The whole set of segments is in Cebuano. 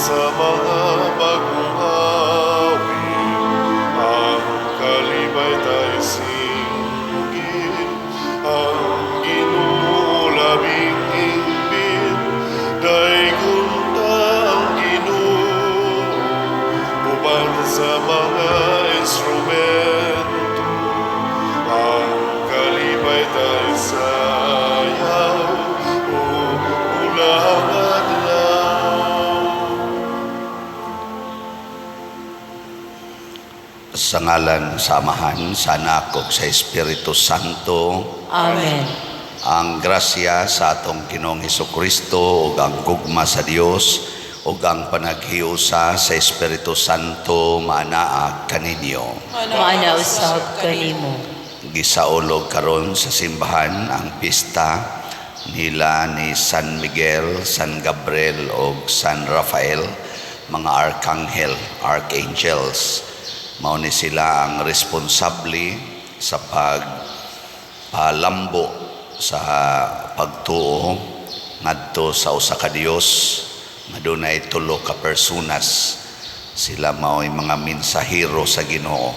Sa mga bagong awit, ang kalipay tay singgit, ang Ginoo labing ingbit, daygon ta ang Ginoo, uban sa mga instrumento, ang kalipay tay sayaw, ug bulang adlaw. Sa ngalan sa Amahan, sa Anak, ug sa Espiritu Santo. Amen. Ang grasya sa atong Ginoong Kristo ug ang gugma sa Dios ug ang panaghiusa sa Espiritu Santo maanaa kaninyo. Maana usab kanimo. Gisaulog karon sa simbahan ang pista nila ni San Miguel, San Gabriel ug San Rafael, mga arkanghel, archangels. Mao ni sila ang responsable sa pagpalambo sa pagtuo ngadto sa usa ka Dios nga dunay tulo ka personas. Sila mao'y mga mensahero sa Ginoo.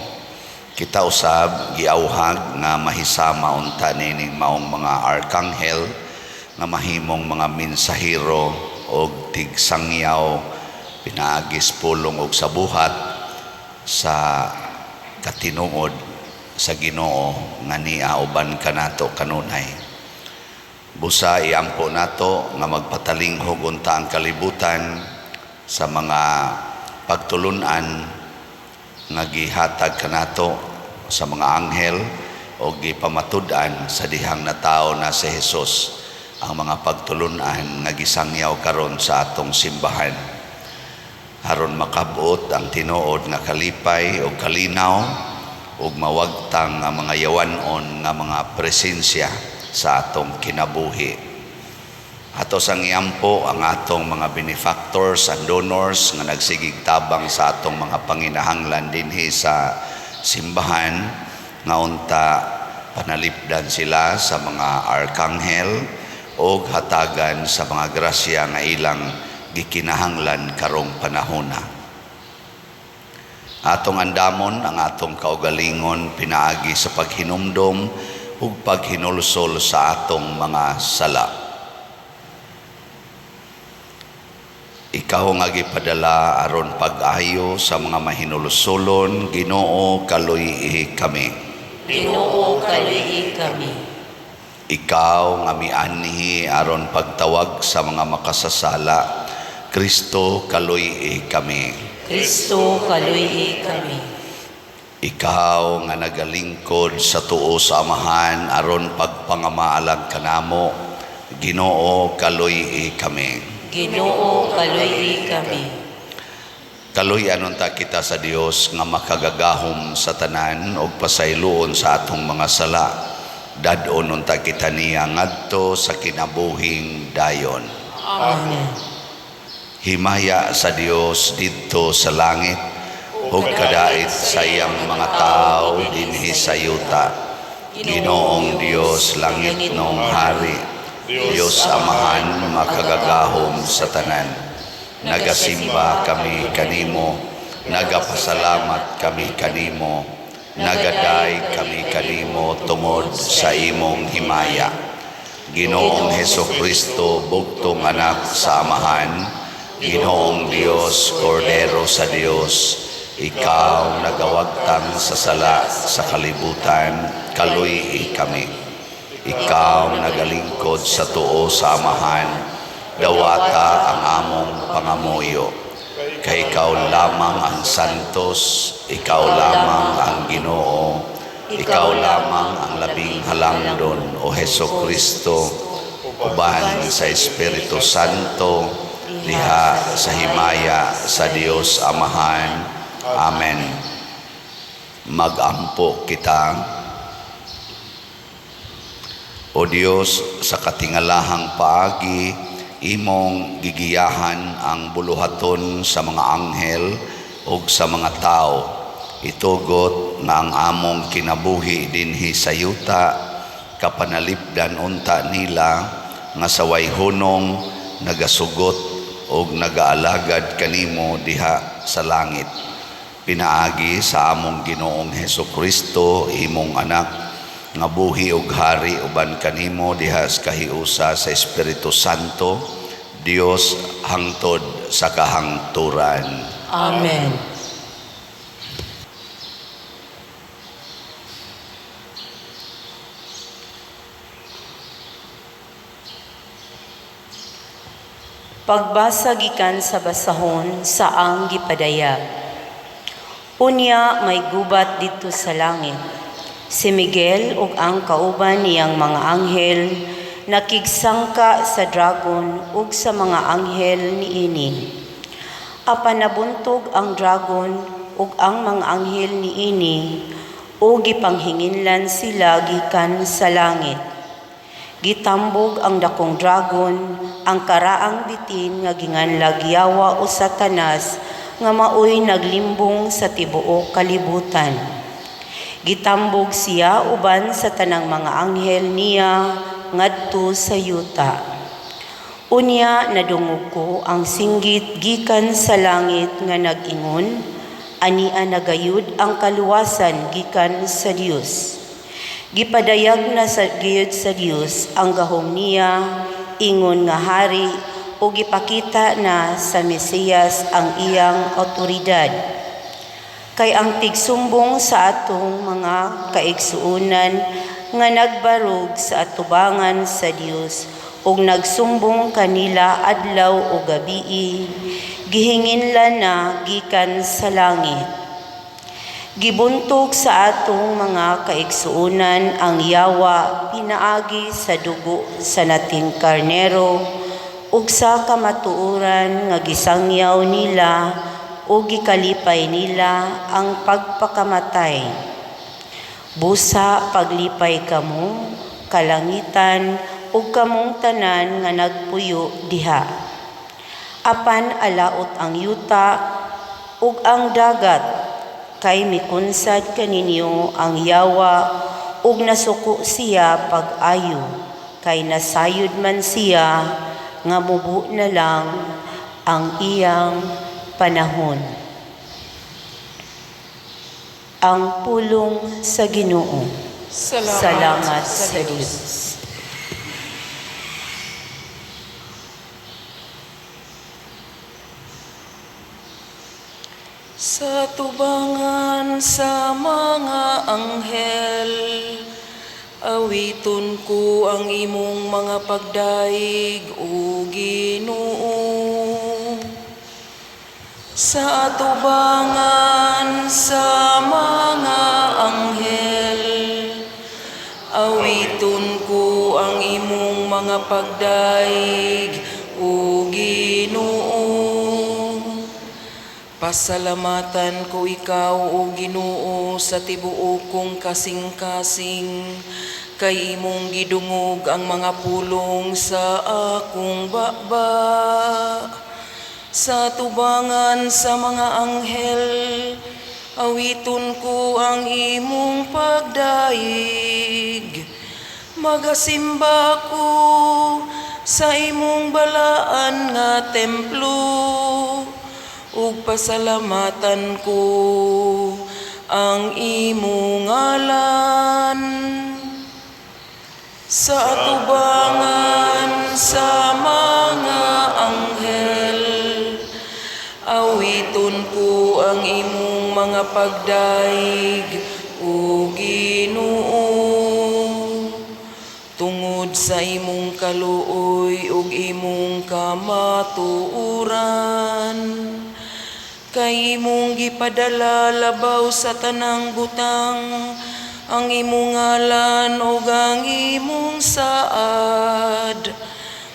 Kita usab giawhag nga mahisama unta nining maong mga arkanghel nga mahimong mga mensahero og tigsangyaw pinaagis pulong og sa buhat sa katinuod sa Ginoo nga nia uban kanato kanunay. Busa iampo nato nga magpatalinghog unta ang kalibutan sa mga pagtulunan nga gihatag kanato sa mga anghel o gipamatud-an sa dihang natawo na si Jesus, ang mga pagtulunan nga gisangyaw karon sa atong simbahan, aron makabot ang tinuod nga kalipay o kalinaw ug mawagtang ang mga yawanon nga mga presensya sa atong kinabuhi. Ato sang iampo ang atong mga benefactors and donors nga nagsigig tabang sa atong mga panginahanglan dinhi sa simbahan, nga unta panalipdan sila sa mga arkanghel o hatagan sa mga grasya nga ilang gikinahanglan karong panahona. Atong andamon ang atong kaugalingon pinaagi sa paghinumdom ug paghinulsol sa atong mga sala. Ikaw nga gipadala aron pag-ayo sa mga mahinulsolon, Ginoo, kaluy-i kami. Ginoo, kaluy-i kami. Ikaw nga mianhi aron pagtawag sa mga makasasala, Kristo, kaluy-i kami. Kristo, kaluy-i kami. Ikaw nga nagalingkod sa tuo sa Amahan aron pagpangamaalag kanamo, Ginoo, kaluy-i kami. Ginoo, kaluy-i kami. Kaluy-an unta kita sa Dios nga makagagahom sa tanan ug pasayloon sa atong mga sala. Dad-on unta kita niya ngadto sa kinabuhing dayon. Amen. Himaya sa Dios didto sa langit ug kadait sa iyang mga tawo dinhi sa yuta. Ginoong Dios, langitnong hari, Dios Amahan makagagahom sa tanan. Nagasimba kami kanimo, nagapasalamat kami kanimo, nagaday kami kanimo tungod sa imong himaya. Ginoong Heso Kristo, bugtong anak sa Amahan, Ginoong Dios, Kordero sa Dios, ikaw nagawagtang sa sala sa kalibutan, kaluy-i kami. Ikaw nagalingkod sa tuo sa Amahan, dawata ang among pangamuyo. Kay ikaw lamang ang santos, ikaw lamang ang Ginoo, ikaw lamang ang labing halangdon, O Heso Kristo, uban sa Espiritu Santo, diha sa himaya sa Dios Amahan. Amen. Magampo kita. O Dios, sa katingalahang paagi, imong gigiyahan ang buluhaton sa mga anghel ug sa mga tao. Itugot nga ang among kinabuhi dinhi sa yuta kapanalipdan unta nila nga sa way hunong nagasugot ug nagaalagad kanimo diha sa langit. Pinaagi sa among Ginoong Hesus Kristo, imong anak, nga buhi ug hari uban kanimo diha sa kahiusa sa Espiritu Santo, Dios hangtod sa kahangturan. Amen. Pagbasa gikan sa basahon sa ang gipadayag. Unya may gubat didto sa langit. Si Miguel ug ang kauban niyang mga anghel nakigsangka sa dragon ug sa mga anghel niini. Apan nabuntog ang dragon ug ang mga anghel niini ug gipanghinginlan sila gikan sa langit. Gitambog ang dakong dragon, ang karaang bitin nga ginganlag Yawa o Satanas nga maoy naglimbong sa tibuok kalibutan. Gitambog siya uban sa tanang mga anghel niya ngadto sa yuta. Unya nadungog ko ang singgit gikan sa langit nga nag-ingon, ania nagayud ang kaluwasan gikan sa Dios. Gipadayag na sa gayud sa Dios ang gahom niya ingon nga hari ug gipakita na sa Mesiyas ang iyang awtoridad. Kay ang tigsumbong sa atong mga kaigsuonan nga nagbarog sa atubangan sa Dios ug nagsumbong kanila adlaw o gabii, gihinginlan na gikan sa langit. Gibuntog sa atong mga kaigsuonan ang yawa pinaagi sa dugo sa nating karnero ug sa kamatuoran nga gisangyaw nila ug gikalipay nila ang pagpakamatay. Busa paglipay kamo, kalangitan ug kamong tanan nga nagpuyo diha. Apan alaot ang yuta ug ang dagat, kay mikunsad kaninyo ang yawa ug nasuko siya pag-ayo, kay nasayod man siya nga mubo na lang ang iyang panahon. Ang pulong sa Ginoo. Salamat Salamat sa Dios. Sa tubangan sa mga anghel, awiton ko ang imong mga pagdaig, o Ginoo. Sa atubangan sa mga anghel, awiton ko ang imong mga pagdaig, o Ginoo. Pasalamatan ko ikaw, o Ginoo, sa tibuok kong kasing-kasing, kay imong gidungog ang mga pulong sa akong baba. Sa tubangan sa mga anghel, awiton ko ang imong pagdaig. Magasimba ko sa imong balaan nga templo, ug pasalamatan ko ang imong ngalan. Sa atubangan sa mga anghel, awiton ko ang imong mga pagdaig, o Ginoo. Tungod sa imong kaluoy ug imong kamatuoran, kay imong gipadala labaw sa tanang butang ang imong ngalan ug ang imong saad.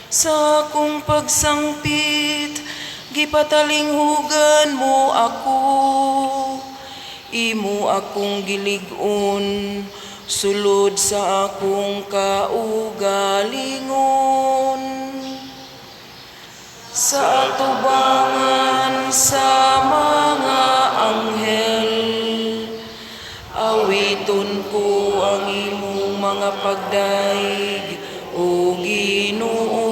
Sa akong pagsangpit, gipatalinghugan mo ako. Imo akong gilig-on, sulod sa akong kaugalingon. Sa atubangan sa mga anghel, awiton ko ang imong mga pagdaig, o Ginoo.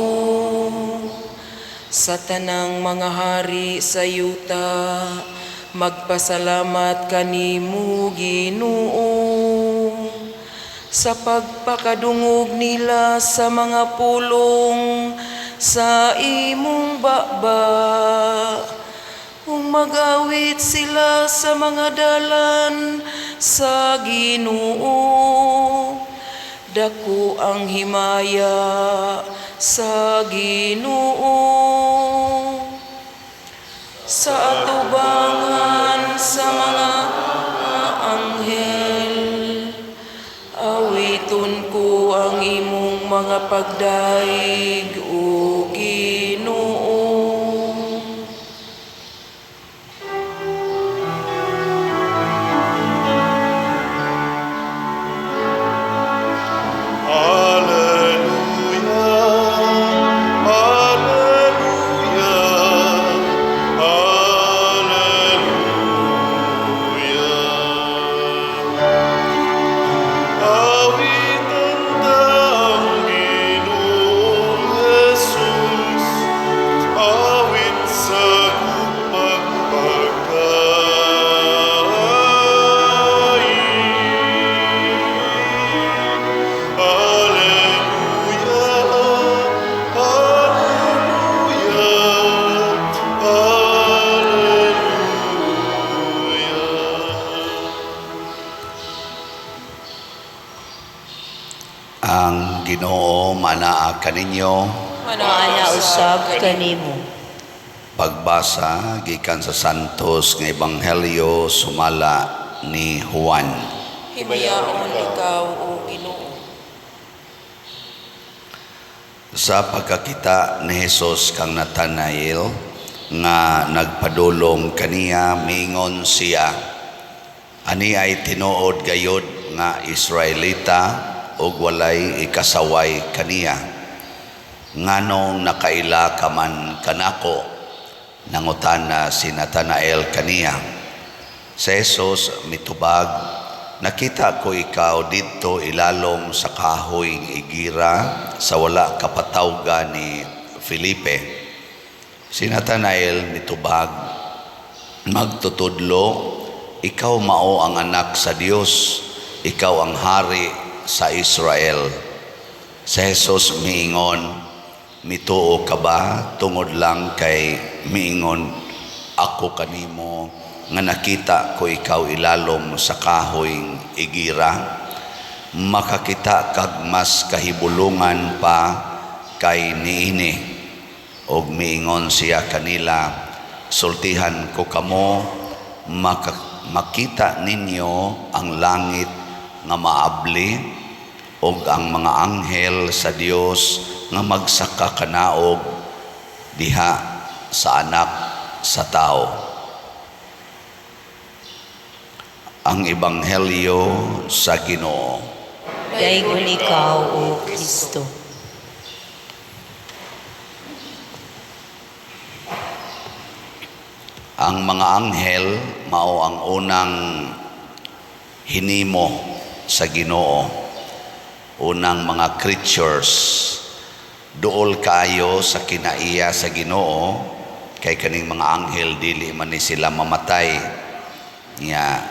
Sa Sa tanang mga hari sa yuta, magpasalamat kanimo, Ginoo. Sa pagpakadungog nila sa mga pulong sa imong baba, ug mag-awit sila sa mga dalan sa Ginoo. Dako ang himaya sa Ginoo. Sa atubangan sa mga anghel, awiton ko ang imong mga pagdaig, O Ginoo. Alleluia, Alleluia, Alleluia. Awitan ta ang Ginoong Jesus, awit sa gugma'g pagdaig. Alleluia, Alleluia, Alleluia. Ang Ginoo manaa kaninyo. Maana usab kanimo. Pagbasa gikan sa Santos nga Ebanghelyo sumala ni Juan. Himayaon ikaw, O Ginoo. Sa pagkakita ni Jesus kang Nathanael nga nagpadulong kaniya, miingon siya, "Ani ay tinuod gayod nga Israelita ug walay ikasaway kaniya." "Nganong nakaila ka man kanako?" nangutana si Nathanael kaniya. Si Jesus mitubag, "Nakita ko ikaw didto ilalom sa kahoy ng igira sa wala ka patawga ni Felipe." Si Nathanael mitubag, "Magtutudlo, ikaw mao ang anak sa Dios, ikaw ang hari sa Israel." Si Jesus miingon, "Mituo ka ba tungod lang kay miingon ako kanimo nga nakita ko ikaw ilalom sa kahoy igira? Makakita kag mas kahibulungan pa kay niini." Og miingon siya kanila, "Sultihan ko kamo, makita ninyo ang langit nga maabli ug ang mga anghel sa Dios nga magsaka kanaog diha sa anak sa tao." Ang Ebanghelyo sa Ginoo. Daygon ikaw, O Kristo. Ang mga anghel mao ang unang hinimo sa Ginoo, unang mga creatures. Duol kaayo sa kinaiya sa Ginoo kay kaning mga anghel dili man ni sila mamatay. Nya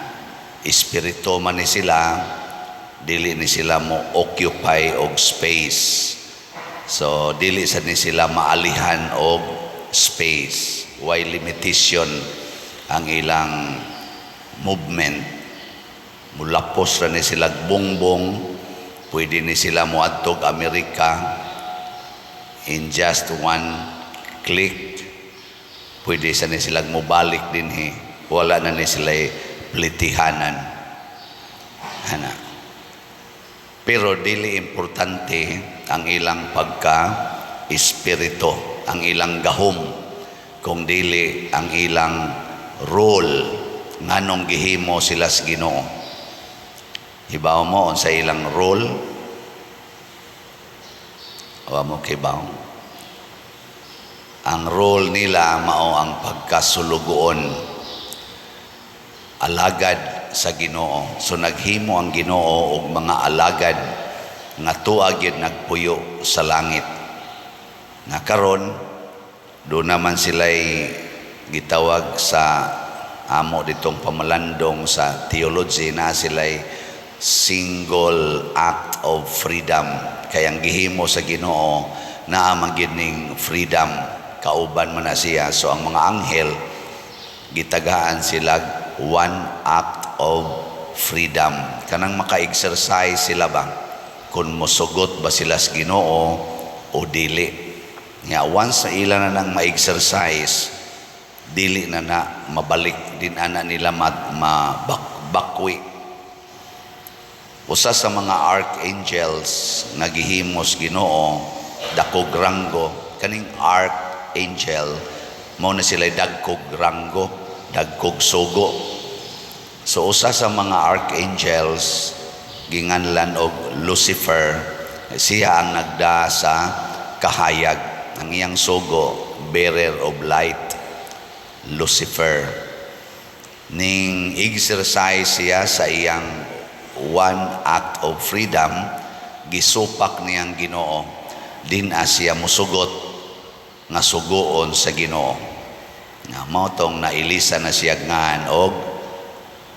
espiritu man ni sila, dili ni sila mo occupy og space. So dili sad ni sila maalihan og space. Way limitation ang ilang movement. Mulapos ra ni sila bongbong, pwede ni sila moadtog Amerika in just one click. Pwede sa ni sila mobalik dinhi. Wala na ni sila plitihanan. Ana. Pero dili importante ang ilang pagka espiritu, ang ilang gahom, kung dili ang ilang role nganong gihimo sila sa Ginoo. Hibaw mo unsa ilang role? Wa mo kibaw. Ang role nila mao ang pagkasulugoon, alagad sa Ginoo. So naghimo ang Ginoo og mga alagad nga tuwa gyud nagpuyo sa langit. Nga karon Doon naman sila'y gitawag sa amo ditong pamalandong sa theology na sila'y single act of freedom. Kay ang gihimo sa Ginoo naa man gyud ning freedom, kauban man na siya. So ang mga anghel gitagaan sila one act of freedom, kanang maka-exercise sila ba kung mosugot ba sila sa Ginoo o dili. Nya once sa ila na nang ma-exercise, dili na na mabalik din ana nila mabakwi. Usa sa mga archangels nga gihimos Ginoo, dakog ranggo, kaning archangel mao na sila dagkog ranggo, dagkog sugo. So usa sa mga archangels ginganlan og Lucifer. Siya ang nagda sa kahayag. Ang iyang sugo, bearer of light, Lucifer. Ning exercise siya sa iyang one act of freedom, gisupak niyang Ginoo. Din siya musugot nga sugoon sa Ginoo. Nga mao tong nailisa na siya ngan og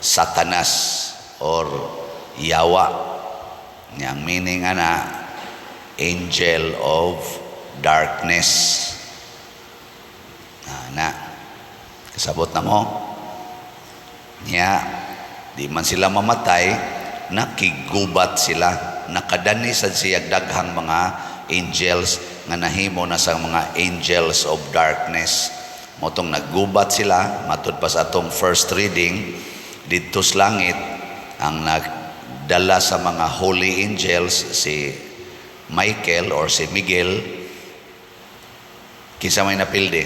Satanas or Yawa. Nga ang meaning ana, angel of darkness. Na, kasabot na mo? Nya, di man sila mamatay, nakigubat sila. Nakadani sad siya daghang mga angels nga nahimo na sa mga angels of darkness. Motong naggubat sila, matud pa sa atong first reading, didto sa langit, ang nagdala sa mga holy angels, si Michael or si Miguel. Kinsa may napildi?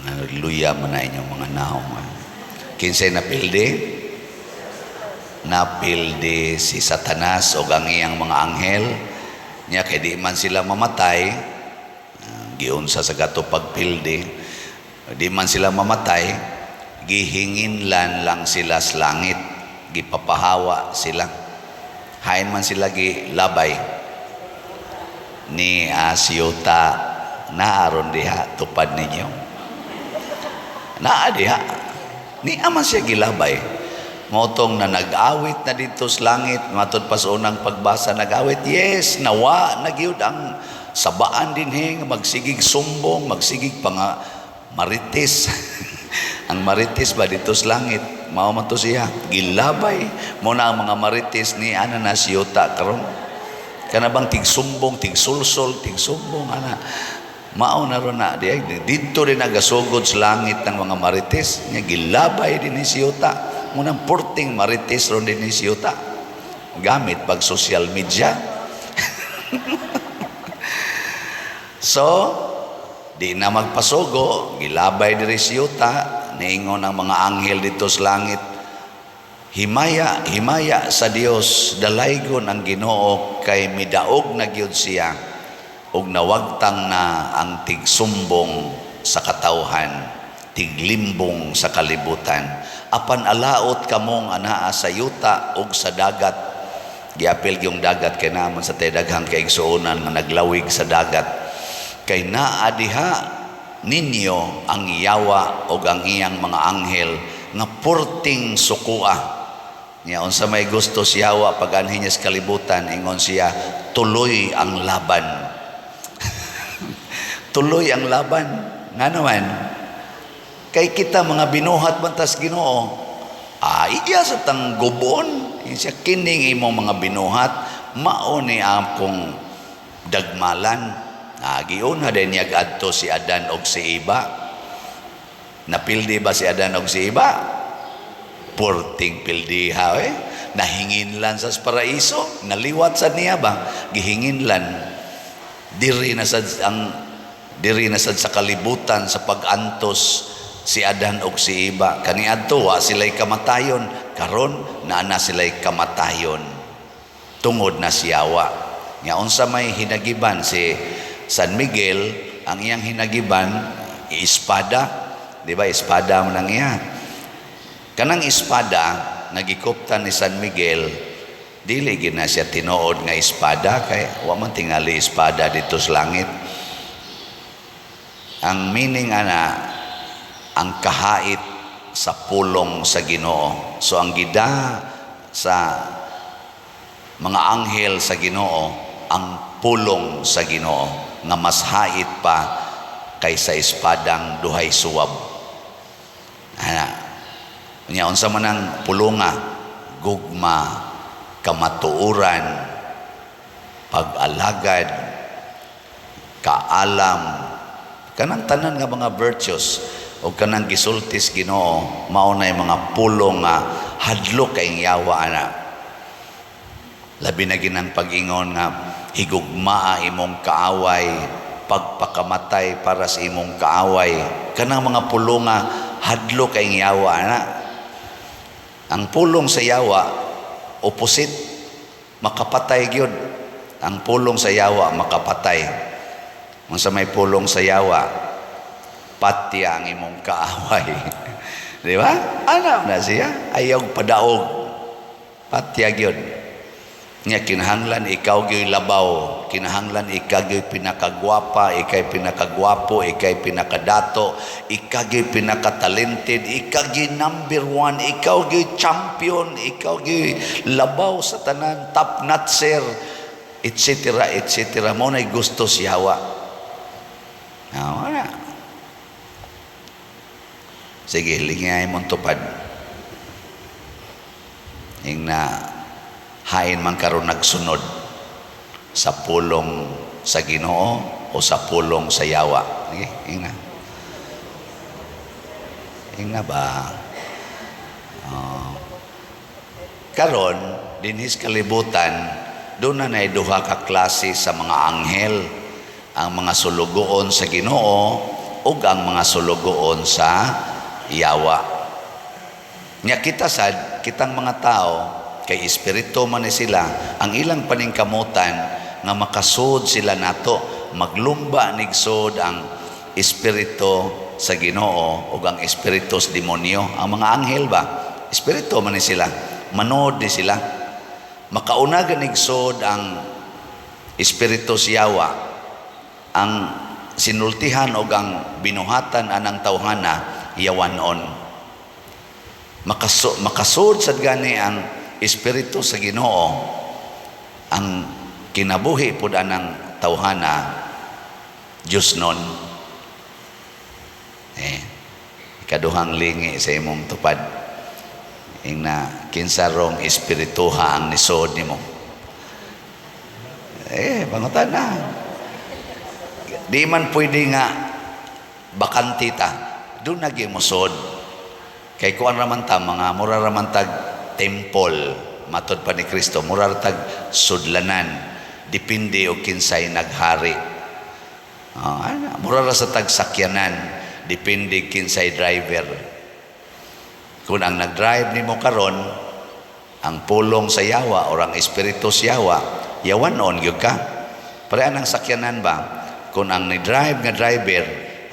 Hallelujah man na inyong mga naong. Kinsay napildi? Napildi si Satanas o ang iyang mga anghel. Nya kay di man sila mamatay, giunsa sa gato pagpildi. Di man sila mamatay, gihinginlan lang sila sa langit, gipapahawa sila. Hain man sila gilabay ni asyuta naaron diha tupad ninyo. Naa diha. Ni aman siya gilabay. Motong na nag-awit na dito sa langit, matod pa sa unang pagbasa nag-awit, yes, nawa na gyud ang sabaan dinhi nga magsigig sumbong, magsigig panga marites. Ang marites ba dito sa langit, mao man to siya, gilabay mo na ang mga marites ni ana na siyuta karon. Kana bang tigsumbong, tigsulsol, tigsumbong ana. Mao na ron na di didto rin nagasugod sa langit ng mga marites nya gilabay din ni siyuta. Munang porting marites ron din ni siyuta. Gamit pag social media. So, di na magpasugo, gilabay diri siyuta, niingon ang mga anghel dito sa langit. Himaya, himaya sa Dios, dalaygon ang Ginoo kay midaog na gyud siya ug nawagtang na ang tigsumbong sa katawhan, tiglimbong sa kalibutan. Apan alaot kamong anaa sa yuta ug sa dagat. Giapil yung dagat kay naman sa tay daghang kaigsuonan nga naglawig sa dagat. Kay naa diha ninyo ang yawa ug ang iyang mga anghel nga purting sukua. Nya unsa may gusto si yawa pag anhi niya sa kalibutan, ingon siya, tuloy ang laban. Tuloy ang laban. Nga naman, kay kita mga binuhat man tas Ginoo, iya sa tang gubon. Siya kining imong mga binuhat, mao ni akong dagmalan. Giuna din niya adto si Adan og si Eva. Napildi ba si Adan og si Eva? Porting pildiha eh. Nahinginlan sa paraiso, naliwat sa niya ba? Gihinginlan. Diri na sad ang diri na sad sa kalibutan sa pag-antos si Adan og si Eva. Kaniadto wa sila'y kamatayon, karon naa na sila'y kamatayon tungod na siyawa. Nga unsa may hinagiban si San Miguel, ang iyang hinagiban espada, di ba? Espada man ang iya. Kanang espada nagikoptan ni San Miguel, Dili gid na siya tinuod nga espada kay wa man tingali espada dito sa langit. Ang meaning ana, ang kahait sa pulong sa Ginoo. So ang gida sa mga anghel sa Ginoo, ang pulong sa Ginoo nga mas hait pa kaysa espadang duhay suwab. Ana. Unya, unsa man ang pulonga? Gugma, kamatuoran, pag-alagad, kaalam, kanang tanan nga mga virtues o kanang gisultis Ginoo, mao na mga pulong nga hadlok kay yawa ana. Labi na ginang pag-ingon nga higugmaa imong kaaway, pagpakamatay para sa imong kaaway, kanang mga pulong nga hadlok kay yawa ana. Ang pulong sa yawa opposite, makapatay gyud. Ang pulong sa yawa makapatay. Unsa may pulong sa yawa? Patya ang imong kaaway. Di ba? Alam na siya. Ayaw padaog. Patya gyud. Nya kinahanglan ikaw gyud labaw, kinahanglan ikaw gyud pinakagwapa, ikay pinakagwapo, ikay pinakadato, ikaw gyud pinakatalented, ikaw gyud number one, ikaw gyud champion, ikaw gyud labaw sa tanan, top notcher, etc. etc. Mao na'y gusto sa yawa. Ah, wala. Sige, lingay mong tupad. Ing na hain man karon nagsunod sa pulong sa Ginoo o sa pulong sa yawa. Sige, ing na. Ing na ba? Oh. Karon, dinhis kalibutan, doon na nay duha ka klase sa mga anghel, ang mga sulugoon sa Ginoo ug ang mga sulugoon sa yawa. Nya kita sad, kitang mga tao, kay espiritu man ni sila, ang ilang paningkamutan nga makasud sila nato, maglumba nigsod ang espiritu sa Ginoo ug ang espiritu sa demonyo. Ang mga anghel ba, espiritu man ni sila, manood ni sila. Makauna ganigsod ang espiritu sa yawa, ang sinultihan og ang binuhatan anang tawhana yawanon. Makasud sad gani ang espiritu sa Ginoo, ang kinabuhi pud anang tawhana Diyos nun. Eh, ikaduhang lingi sa imong tupad. Ing na kinsa rong espirituha ang nisod nimo. Eh, pangutan na. Di man pwede nga bakante ta. Doon na musod. Kay kuan raman ta, mga mura raman tag temple, matod pa ni Kristo, mura ra tag sudlanan. Depende og kinsay naghari. Oh, ana, mura ra sa tag sakyanan, depende kinsay driver. Kung ang nag-drive nimo karon ang pulong sa yawa or ang espiritu sa yawa, yawanon gyud ka. Pareha ang sakyanan ba? Kung ang ni-drive nga driver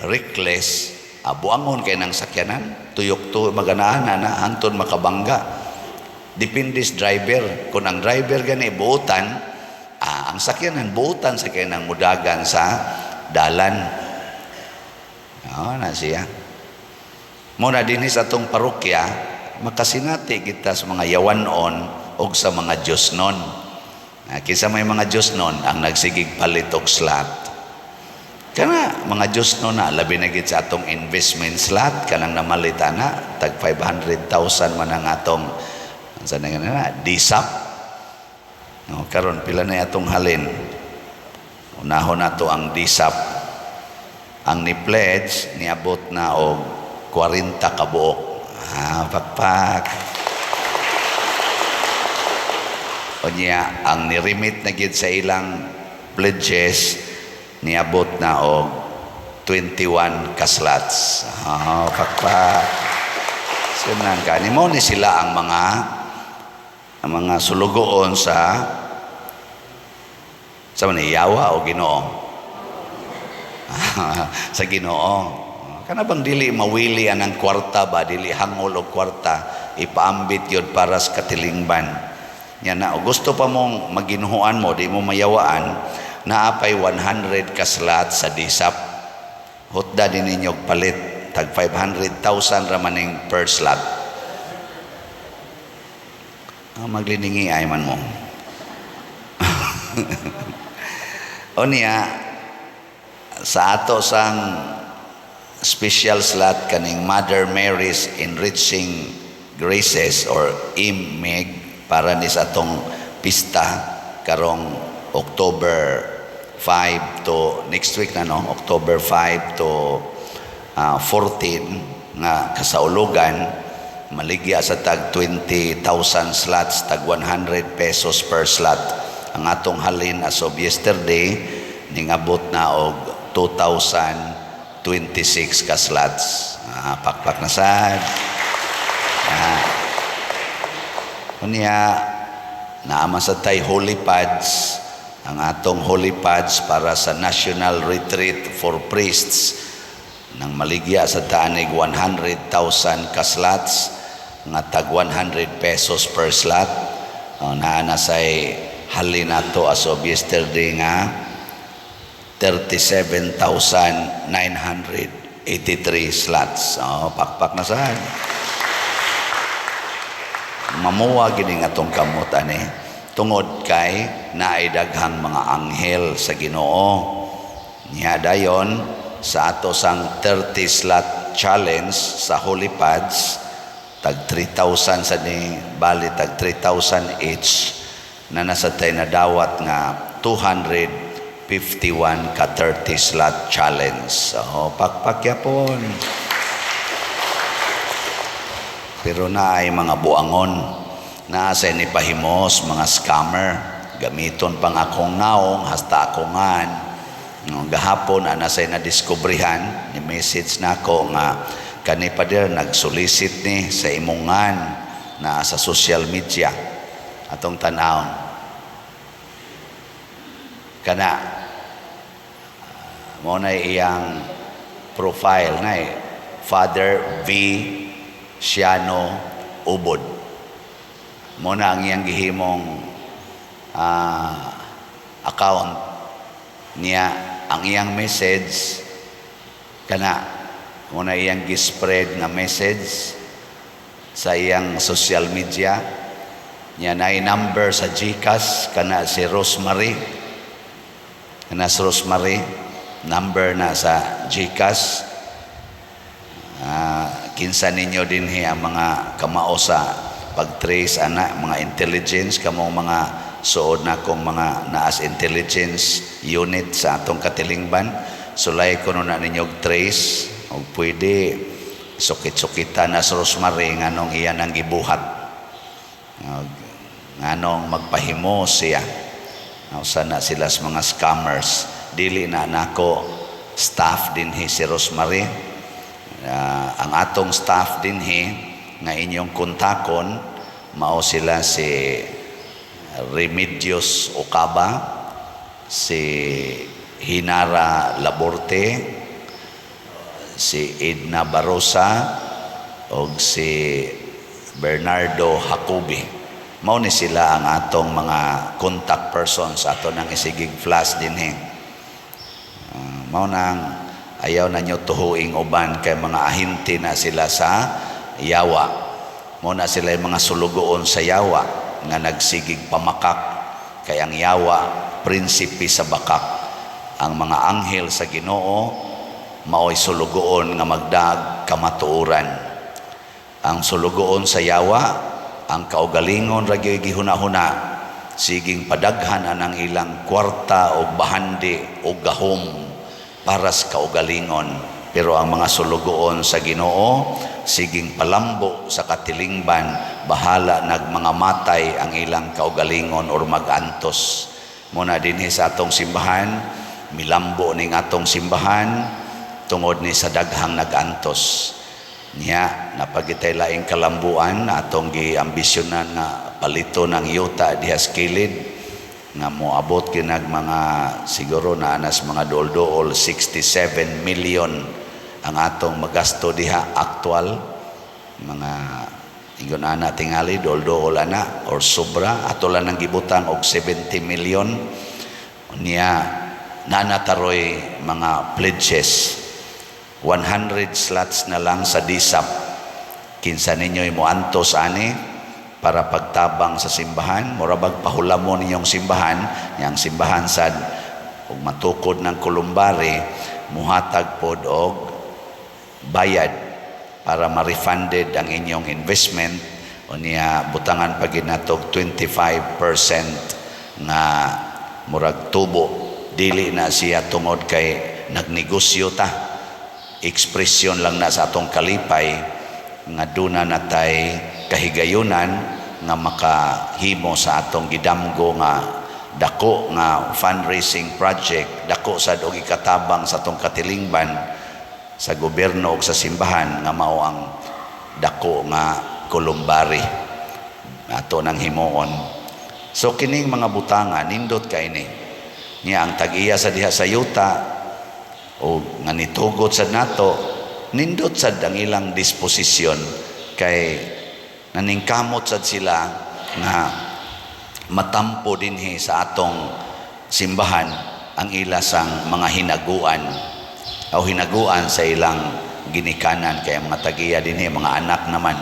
reckless, buangon kay nang sakyanan, tuyok to maganaan na hangtod makabangga. Depende sa driver. Kung ang driver gani buutan, ang sakyanan buutan sa kay nang mudagan sa dalan. Oh, na siya. Muna dinhi sa atong parokya, makasinati kita sa mga yawanon og sa mga Diyosnon. Kinsa may mga Diyosnon ang nagsigig palit og slot. Kana mga Diyosnon na labi na gid sa atong investment slot kanang namalit ana tag 500,000 man ang atong unsa na nga na DSAP. No, karon pila na atong halin. Unahon nato ang DSAP. Ang ni-pledge niabot na og 40 ka buok. Ah, pakpak. Unya, ang ni-remit na gid sa ilang pledges niabot na og 21 ka slots. Ah, pakpak. Senang ka. Ni mo ni sila ang mga sulugoon sa man yawa o Ginoo. Sa Ginoo. Kana bang dili mawili anang kwarta ba, dili hangol og kwarta, ipaambit yun para sa katilingban. Nya na og gusto pa mong maginuhuan mo, di mo mayawaan, naa pay 100 ka slot sa DSAP. Hutda din ninyo og palit, tag 500,000 ra maning per slot. Ah, magliningi ay man mo. O niya, sa ato sang special slot kaning Mother Mary's Enriching Graces or IMEG para ni sa atong pista karong October 5 to next week na, no, October 5 to 14 nga kasaulugan, maligya sa tag 20,000 slots, tag 100 pesos per slot. Ang atong halin as of yesterday, ningabot na og 2,026 ka slots. Pakpak na sad. Unya, naa man sa tay holy pads. Ang atong holy pads para sa National Retreat for Priests nang maligya sa taanig 100,000 ka slots nga tag 100 pesos per slot. Naa na say halin nato as of yesterday nga 37,983 slots. Oh, pakpak na sad. Mamuwa gini nga atong kamot ani tungod kay naay daghang mga anghel sa Ginoo. Niya dayon sa ato sang 30 slot challenge sa holy pads, tag 3,000 sa ni, bali tag 3,000 each na nasa tay nadawat nga 251 ka 30 slot challenge. Oh, pakpak yapon. Pero na ay mga buangon, naa sa ni pahimos, mga scammer, gamiton pang akong naong, hasta akongan. No, gahapon, ana say nadiskubrihan, ni message nako nga kani pader nagsolicit ni sa imongan na sa social media atong tan-awon. Kana mo na iyang profile na Father V Siano Ubod. Mo na ang iyang gihimong account niya. Ang iyang message kana mo na iyang gispread nga message sa iyang social media niya, na number sa GCash kana si Rosemary, kana si Rosemary, number na sa GCash. Kinsa ninyo dinhi ang mga kamao sa pag-trace ana, mga intelligence, kamong mga suod na kong mga naas intelligence unit sa atong katilingban, sulay ko na ninyo og trace og pwede sukit-sukitan na sa Rosemary nganong iyan ang gibuhat, nganong magpahimo siya. Usa na sila sa mga scammers. Dili na nako staff dinhi si Rosemary. Ang atong staff dinhi nga inyong kontakon mao sila si Remedios Ocaba, si Hinara Laborte, si Edna Barosa og si Bernardo Jacobi. Mao ni sila ang atong mga contact persons ato nang isigig flash dinhi. Mao nang ayaw na nyo tuhuing uban kay mga ahente na sila sa yawa. Mao na sila yung mga sulugoon sa yawa nga nagsigig pamakak, kay ang yawa prinsipe sa bakak. Ang mga anghel sa Ginoo maoy sulugoon nga magdag kamatuoran. Ang sulugoon sa yawa, ang kaugalingon ra gyud gihuna-huna, siging padaghan anang ilang kwarta og bahandi og gahom para sa kaugalingon. Pero ang mga sulugoon sa Ginoo siging palambo sa katilingban, bahala nagmanga matay ang ilang kaugalingon or magantos. Muna dinhi sa atong simbahan, milambo ning atong simbahan tungod ni sa daghang nagantos. Niya napagitay laing kalambuan atong giambisyonan nga palito ng yuta diha sa kilid nga moabot kinag mga siguro na anas mga dool-dool 67 million ang atong magasto diha, actual mga Ingon ana tingali dool-dool ana or sobra, ato lang nang gibutang og 70 million niya. Nanataroy mga pledges, 100 slots na lang sa DSAP. Kinsa ninyo'y moantos ani para pagtabang sa simbahan, mura bag pahulamon ninyong simbahan niyang simbahan sad ug matukod ng columbary, muhatag pod og bayad para ma-refunded ang inyong investment. Unya butangan pa gyud nato og 25% nga murag tubo. Dili na siya tungod kay nagnegosyo ta, ekspresyon lang na sa atong kalipay nga duna natay kahigayunan nga makahimo sa atong gidamgo nga dako nga fundraising project, dako sad og ikatabang sa atong katilingban, sa gobyerno ug sa simbahan, nga mao ang dako nga columbary ato nang himuon. So kining mga butanga nindot kay ni niya ang tag-iya sa diha sa yuta o nga nitugot sad nato, nindot sad ang ilang disposisyon kay naningkamot sad sila nga matampo dinhi sa atong simbahan ang ila sang mga hinaguan o hinaguan sa ilang ginikanan, kay ang mga tagiya dinhi mga anak naman.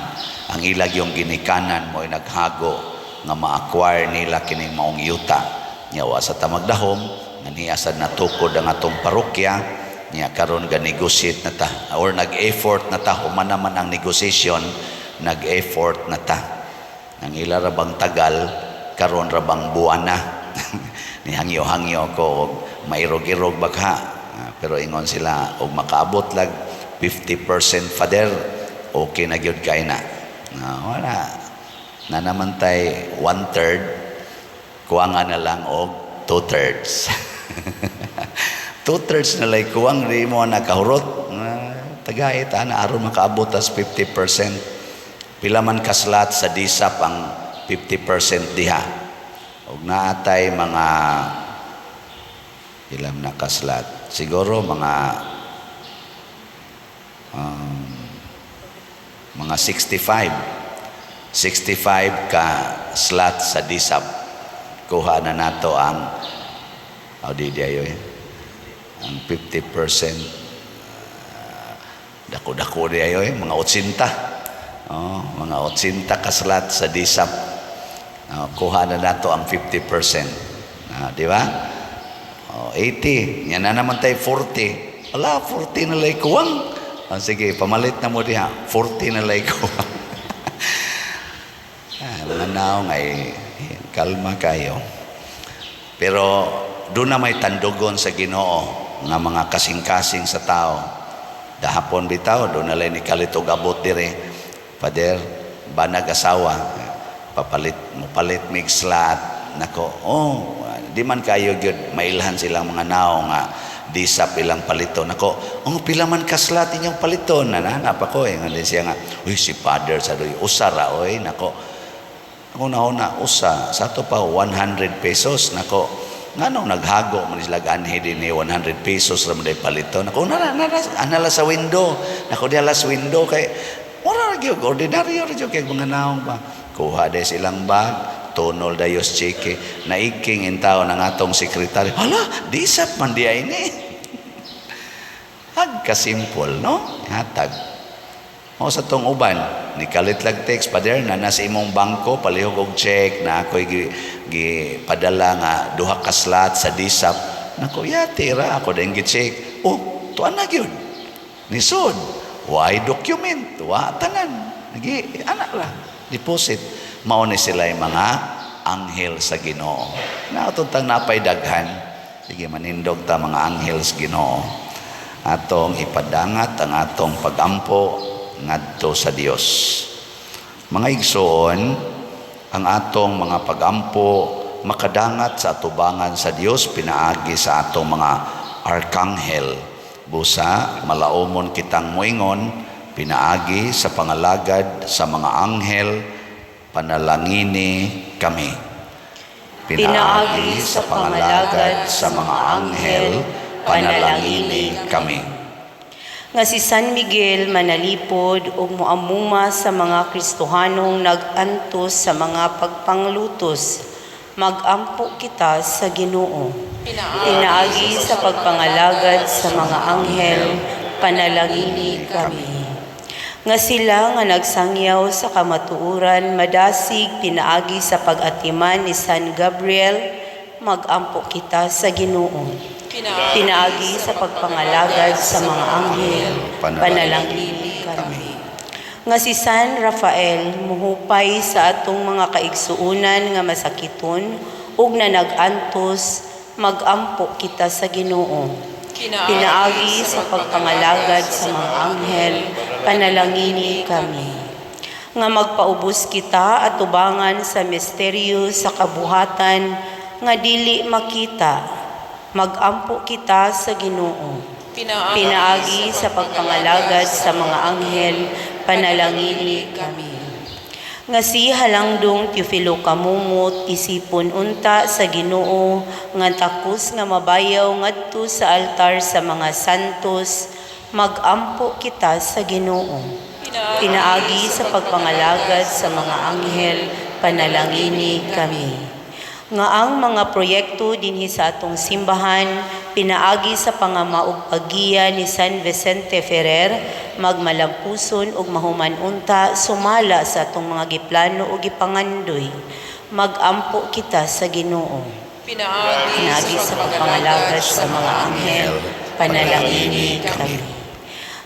Ang ilag yung ginikanan mo'y naghago nga ma-acquire nila kining maong yuta nya. Wa sa tamagdahom nga niya sad natukod ang atong parokya niya. Karon ga negotiate na ta or nag-effort na ta. Human naman ang negotiation, nag-effort na ta. Ang ila ra bang tagal, karon ra bang buwan na ni hangyo-hangyo ko og mairog-irog bagha. Ah, pero ingon sila og makaabot lag 50%, Father, okay na gyud kay na. Ah, wala na naman tay 1/3, kuwanga na lang og 2/3. 2/3 na lay kuwang, di mo na kahurot. Ah, tagait ana aron makaabot tas 50%. Pila man ka slot sa DSAP ang 50% diha? Og naatay mga ilam na ka slot, siguro mga 65 65 ka slot sa DSAP. Kuha na nato ang, oh, di di ayo eh. Ang 50%, dako-dako di ayo eh, mga 80, oh, mga 80 ka slot sa DSAP. Oh, kuha na nato ang 50%. Ah, di ba? Oh, 80. Yan na naman tayo 40. Wala, 40 na lay kuwang. Oh, sige, pamalit na mo diha. 40 na lay kuwang. Ah, mga naong ay kalma kayo. Pero doon na may tandugon sa Ginoo nga mga kasing-kasing sa tao. Dahapon bitaw, doon na lang ni kalit og abot dire. "Father, banag asawa, papalit mo palit mig slot." Nako, oh, di man kayo gyud mailhan silang mga nao nga di sa pilang palito. Nako, oh, pila man ka slot inyong paliton? Nananap ako eh. Nga siya nga, "Uy, si Father sa doy, usa ra oy." Nako, ako na usa sa ato pa 100 pesos. Nako, nganong naghago man sila anhi din ni 100 pesos ra man day palito? Nako, nara nara anala sa window. Nako, diala sa window kay mura ra gyud ordinaryo ra gyud kay mga naong pa. Kuha day silang bag, tunol dayos cheke, naiking in tao ng atong sekretaryo. "Hala, DSAP man di ay ni." Ag kasimple, no? Hatag. O sa tong uban, ni kalit lag text, "Father, na nasa imong bangko, palihog og check na ako'y gi padala nga duha ka slot sa DSAP." Nako, yati ra ako din gi-check. Oh, tuan na gyud. Nisod. Why document? Wa tanan. Nagi anak ra. Deposit. Mao ni sila yung mga anghel sa Ginoo. Naatong napay daghan. Sige, manindog ta mga anghel sa Ginoo. Atong ipadangat ang atong pagampo ngadto sa Dios. Mga igsoon, ang atong mga pagampo makadangat sa atubangan sa Dios pinaagi sa atong mga arkanghel. Busa malaumon kitang moingon, "Pinaagi sa pangalagad sa mga anghel, panalangini kami." Pinaagi sa pangalagad sa mga anghel, panalangini kami. Nga si San Miguel manalipod ug moamuma sa mga Kristohanong nag-antos sa mga pagpanglutos, magampo kita sa Ginoo. Pinaagi sa pagpangalagad sa mga anghel, panalangini kami. Nga sila nga nagsangyaw sa kamatuoran madasig pinaagi sa pag-atiman ni San Gabriel, magampo kita sa Ginoo. Pinaagi sa pagpangalagad sa mga anghel, panalangini kami. Nga si San Rafael muhupay sa atong mga kaigsuonan nga masakiton ug nanag-antos, magampo kita sa Ginoo. Pinaagi sa pagpangalagad sa mga anghel, panalangini kami. Nga magpaubos kita at tubangan sa misteryo sa kabuhatan nga dili makita, magampo kita sa Ginoo. Pinaagi sa pagpangalagad sa mga anghel, panalangini kami. Nga si Halangdong Teofilo Camomot isipon unta sa Ginoo nga takos nga mabayaw ngadto sa altar sa mga santos, magampo kita sa Ginoo. Pinaagi sa pagpangalagad sa mga anghel, panalangini kami. Nga ang mga proyekto dinhi sa atong simbahan pinaagi sa pangamaog paggiya ni San Vicente Ferrer magmalampuson ug mahuman unta sumala sa atong mga giplano ug gipangandoy, magampo kita sa Ginoo. Pinaagi sa pagpangalagad sa mga anghel, panalangini kami.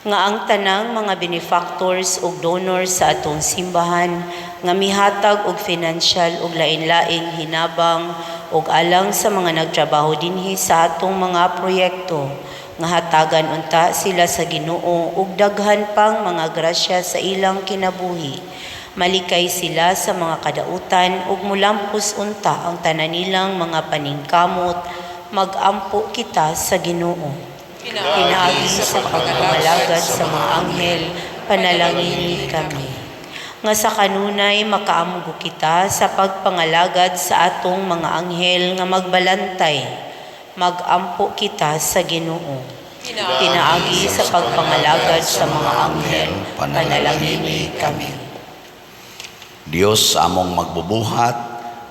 Nga ang tanang mga benefactors ug donors sa atong simbahan nga mihatag og financial ug lain-laing hinabang ug alang sa mga nagtrabaho dinhi sa atong mga proyekto, nga hatagan unta sila sa Ginoo ug daghan pang mga grasya sa ilang kinabuhi, malikay sila sa mga kadautan ug mulampos unta ang tanan nilang mga paningkamot, magampo kita sa Ginoo. Pinaagi sa pagpangalagad sa mga anghel, panalangini kami. Nga sa kanunay makaamgo kita sa pagpangalagad sa atong mga anghel nga magbalantay, magampo kita sa Ginoo. Pinaagi sa pagpangalagad sa mga anghel, panalangini kami. Dios among magbubuhat,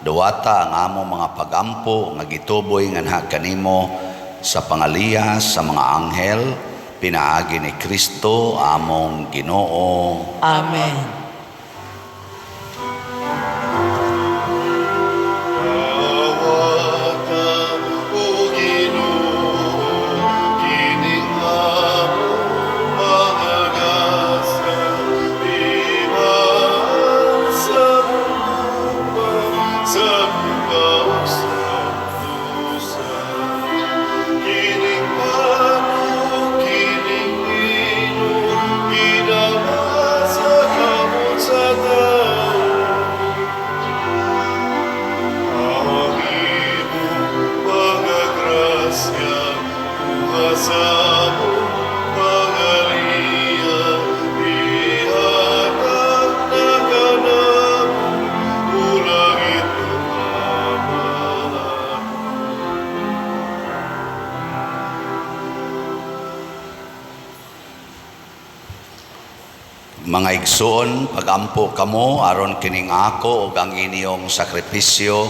duwata ang among mga pagampo nga gituboy nganha kanimo sa pangaliya sa mga anghel, pinaagi ni Kristo among Ginoo. Amen. Awata, O Ginoo, kini among mga gasa, iban sa sa ug sa dusa. Kining pano, kining lino, gidama sa kamot sa tao. Ang imong mga grasya, kuha sa among pangaliya, ihatag na kanamo, o langit Amahan. Mga igsoon, pagampo kamo aron kining ako ug ang inyong sakripisyo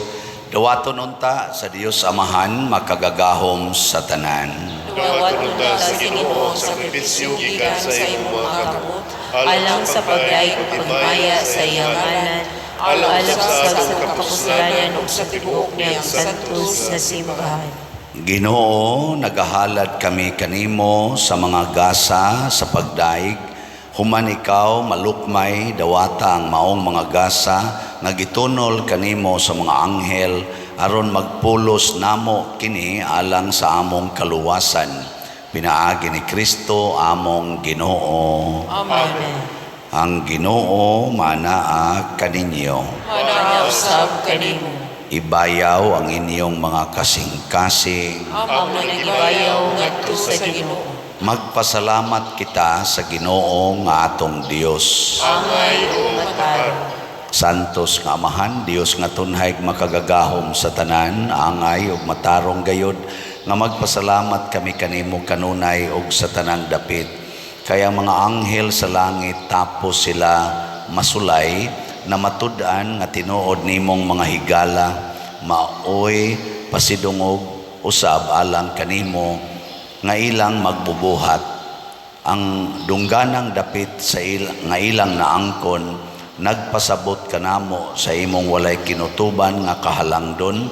duwaton unta sa Dios Amahan makagagahom sa tanan. Duwaton unta sa Ginoo ang sakripisyo gikan sa imong mga kamot, alang sa pagdayeg ug paghimaya sa iyang ngalan, alang sa atong kapuslanan ug sa tibuok niyang santos na simbahan. Ginoo, nagahalad kami kanimo sa mga gasa sa pagdaig. Human ikaw malukmay, dawata ang maong mga gasa nga gitunol kanimo sa mga anghel aron magpulos namo kini alang sa among kaluwasan. Pinaagi ni Kristo among Ginoo. Amen. Ang Ginoo manaa kaninyo. Manaa usab kanimo. Ibayaw ang inyong mga kasing-kasing. Amo nagibayaw ngadto sa Ginoo. Magpasalamat kita sa Ginoo nga atong Dios. Angay ug matarong. Santos nga Amahan, Dios nga tunhay makagagahom sa tanan, angay ug matarong gayod nga magpasalamat kami kanimo kanunay ug sa tanang dapit. Kay ang mga anghel sa langit tapos sila masulay na matud-an nga tinuod nimong mga higala maoy pasidungog usab alang kanimo nga ilang magbubuhat. Ang dungganang dapit sa nga ilang naangkon nagpasabot kanamo sa imong walay kinutuban nga kahalangdon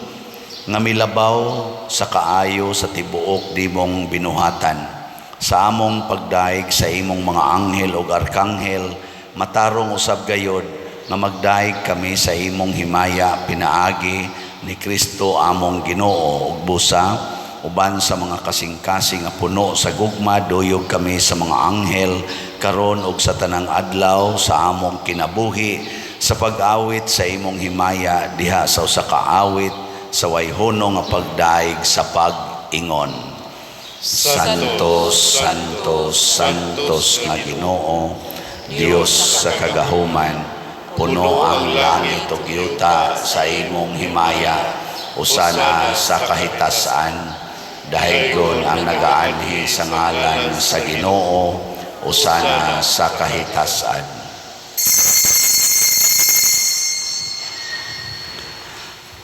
nga milabaw sa kaayo sa tibuok nimong binuhatan. Sa among pagdaig sa imong mga anghel ug arkanghel, matarong usab gayod nga magdaig kami sa imong himaya pinaagi ni Kristo among Ginoo. Ug busa uban sa mga kasing-kasing nga puno sa gugma, duyog kami sa mga anghel karon ug sa tanang adlaw sa among kinabuhi sa pag-awit sa imong himaya diha sa usa ka awit sa wayhono nga pagdaig sa pag-ingon. Santo, Santo, Santos nga Ginoo, Dios sa kagahuman, puno ang langit ug yuta sa imong himaya, usana sa kahitasan, dahilgon ang nagaanhi sa ngalan sa Ginoo, usana sa kahitasan.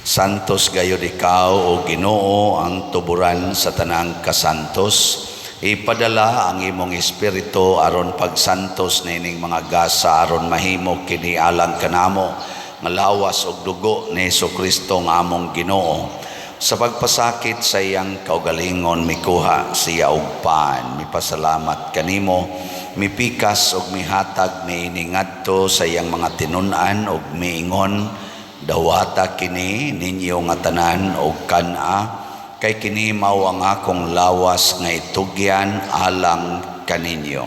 Santos gayud ikaw o Ginoo ang tuburan sa tanang kasantos. Ipadala ang imong espiritu aron pagsantos niining mga gasa aron mahimo kini alang kanamo nga lawas ug dugo ni Hesukristo nga among Ginoo. Sa pagpasakit sa iyang kaugalingon mikuha siya og pan, mipasalamat kanimo, mipikas ug mihatag niini ngadto sa iyang mga tinun-an ug miingon, dawata kini ninyo nga tanan og kan-a, kay kini mao ang akong lawas nga itugyan alang kaninyo.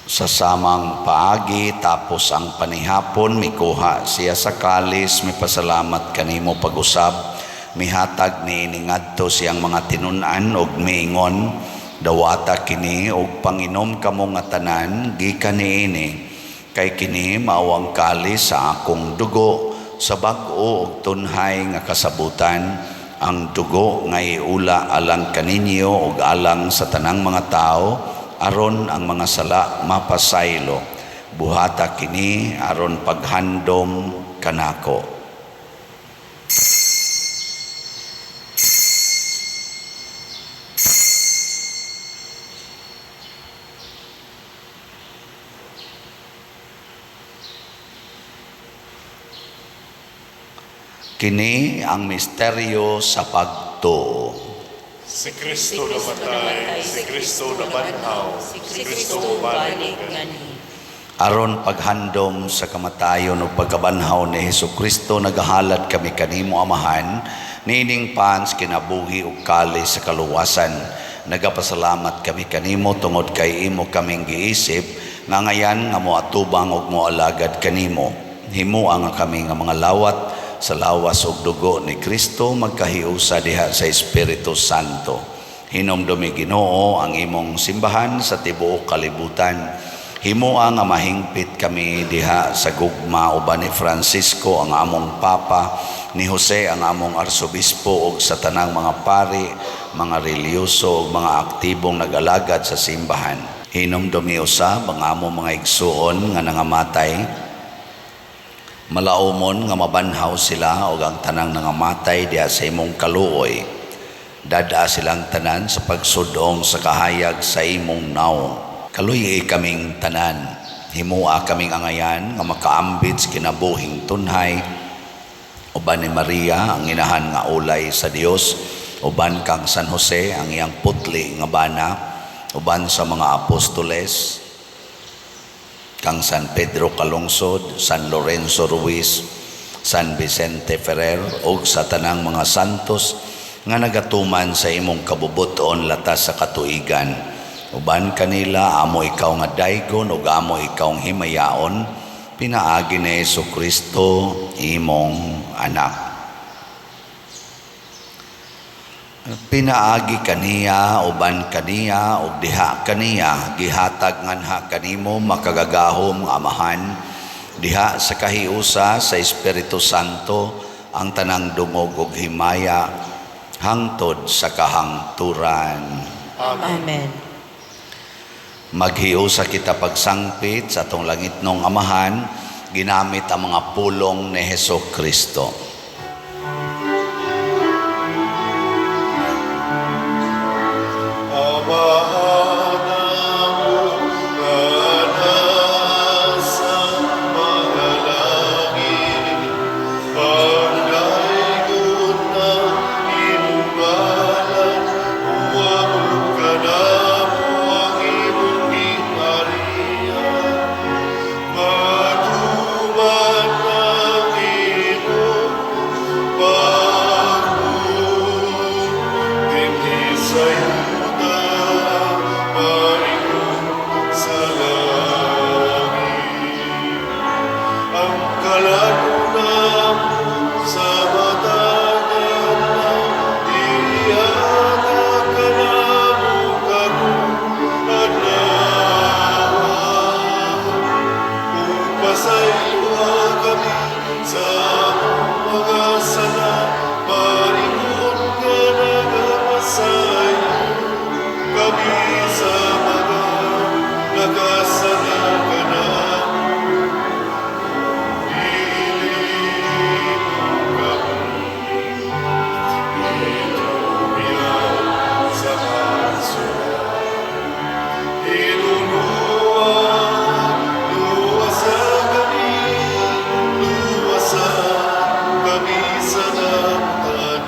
Sa samang paagi tapos ang panihapon, mikuha siya sa kalis, mipasalamat kanimo pag-usab, mihatag niini ngadto siyang mga tinun-an og miingon, dawata kini og panginom kamo nga tanan gikan niini, kay kini mao ang kalis sa akong dugo sa bag-o og tunhay nga kasabutan, ang dugo nga iula alang kaninyo ug alang sa tanang mga tawo aron ang mga sala mapasaylo. Buhata kini aron paghandom kanako. Kini ang misteryo sa pagtuo. Si Kristo namatay, si Kristo nabanhaw, si Kristo balik nganhi. Aron paghandom sa kamatayon ug pagkabanhaw ni Hesukristo, nagahalad kami kanimo Amahan, niining pans kinabuhi ug kalis sa kaluwasan. Nagapasalamat kami kanimo tungod kay imo kaming giisip nga ngayan nga moatubang ug moalagad kanimo. Himoa nga kami nga mga lawat sa lawas ug dugo ni Kristo magkahiusa diha sa Espiritu Santo. Hinumdumi Ginoo ang imong simbahan sa tibuok kalibutan. Himoa nga mahingpit kami diha sa gugma uban ni Francisco ang among Papa, ni Jose ang among Arsobispo ug sa tanang mga pari, mga relihiyoso ug mga aktibong nag-alagad sa simbahan. Hinumdumi usab ang among mga igsuon nga nangamatay, malaumon nga mabanhaw sila og ang tanang nangamatay diha sa imong kaluoy. Dada silang tanan sa pagsudong sa kahayag sa imong nawong. Kaluyi kaming tanan, himua kaming angayan nga makaambit sa kinabuhing tunhay. Uban ni Maria ang inahan nga ulay sa Dios, uban kang San Jose ang iyang putli nga bana, uban sa mga apostoles, kang San Pedro Calungsod, San Lorenzo Ruiz, San Vicente Ferrer, ug sa tanang mga santos nga nagatuman sa imong kabubuton latas sa katuigan. Uban kanila amo ikaw nga daygon ug amo ikaw ang himayaon, pinaagi ni Hesukristo imong anak. Pinaagi kaniya, uban kaniya, ug diha kaniya, gihatag nganha kanimo makagagahom nga Amahan, diha sa kahiusa sa Espiritu Santo ang tanang dungog ug himaya hangtod sa kahangturan. Amen. Amen. Maghiusa kita pagsangpit sa atong langitnong Amahan, ginamit ang mga pulong ni Heso Kristo. Amahan namo nga nasa mga langit, pagdaygon ang imong ngalan, moabot kanamo ang imong gingharian. Matuman ang imong pagbuot dinhi sa yuta, paingon sa langit. Ang kalan-on namo sa matag adlaw, ihatag kanamo karong adlaw. Ug pasayloa kami sa among mga sala, paingon nga nagapasaylo kami sa mga nakasala kanamo. Dili mo kami itugyan sa pagsuway. Hinunua, luwasa kami, luwasa kami sa damutan.